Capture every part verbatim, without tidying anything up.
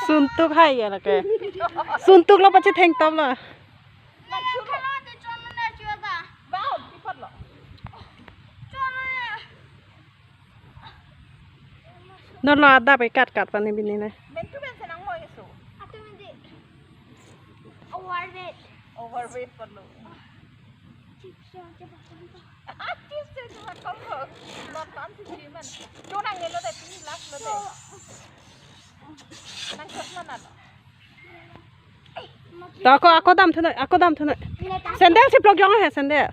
Suntuk hai ya lake. Suntuk lo pache thengtop lo. Non lo adap ekat kat pani bini ne. Overweight. Overweight perlu. Chips ya, coba, coba. Ah, chips ya, coba, coba. Not fancy sih, man. Tuh nang nelo deh, pini last lo deh. Nang kelas mana lo? To ako, ako dam thunoi, ako dam thunoi. Sandal si plok jong he, sandal.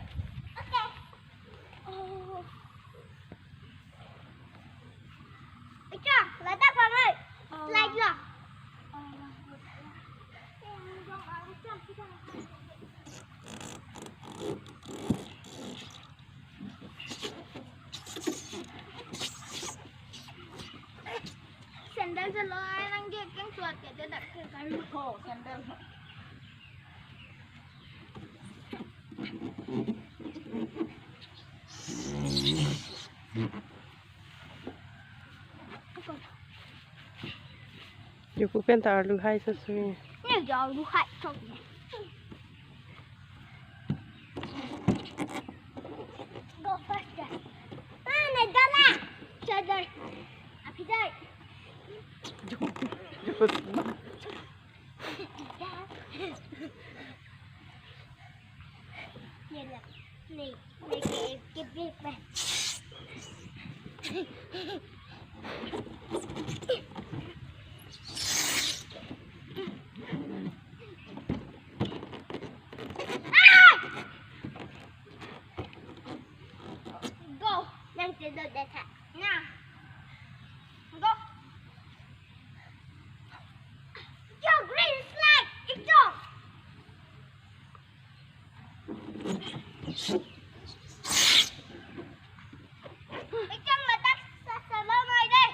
Ika, ladak bang ai. Slide lo. Sandal si lo ai nang ke keng suat ke, tidak ke kalu. Oh, sandal. Joko pen ta arlu hai sasui. Ni jo arlu hai chok. Go faster. Ah, na dala. Chadar. Api dai. Go. Nang tidur deh, Kak. Nah. Go. Yo, green slide. Itu. Ikang ladak sa-, salo mai deh.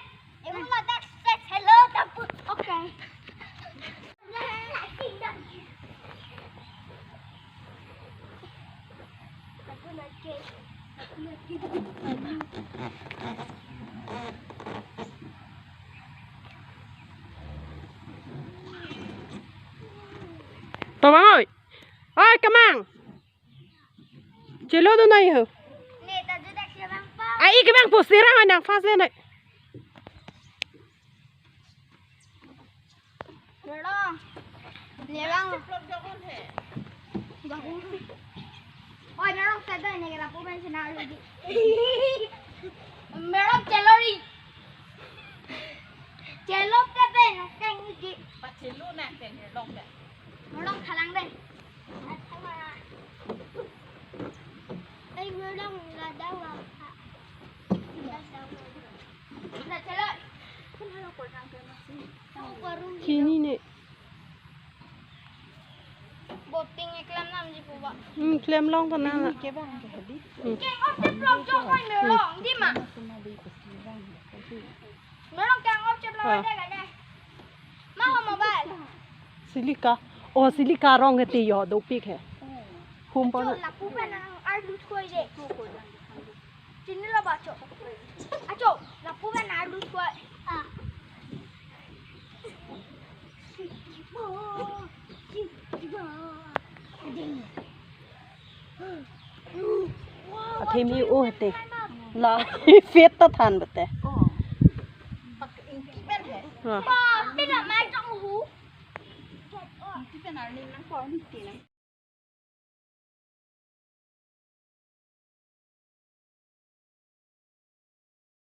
Ibu ladak sa-, salo dapur. Okay. Tomang oi. Oi, Kamang. Chelo do nai ho. Ne ta judak si bang pa. Ai, ke bang poster ang nang fast le nai. Merong. Ne bang. Oi, merong sa dai ne kira pu ben sina lagi. Merong chelori. Chelo te ben teng lagi. Pa chelo na teng merong deh. Merong khalang deh. Ai, merong ladang wa. Chini ne. Boating eklem nam ji pu ba. Hmm, klem long to na la. Ke bang ke hadi. Hmm. Keng op chep long jok oi merong, di ma. Merong keng op chep long. Ah. Ada kan eh. Ma ho mobile. Silika. Oh, silika rong ke ti yo dopik he. Hum pa. Acho, na. Lapu pen nang arlu thoi deh. Chini lo ba cho. Acho, lapu pen nang arlu thoi. Ah. Athemi o hete. La fet ta than bete. Ha. Ba, pina mai chong hu.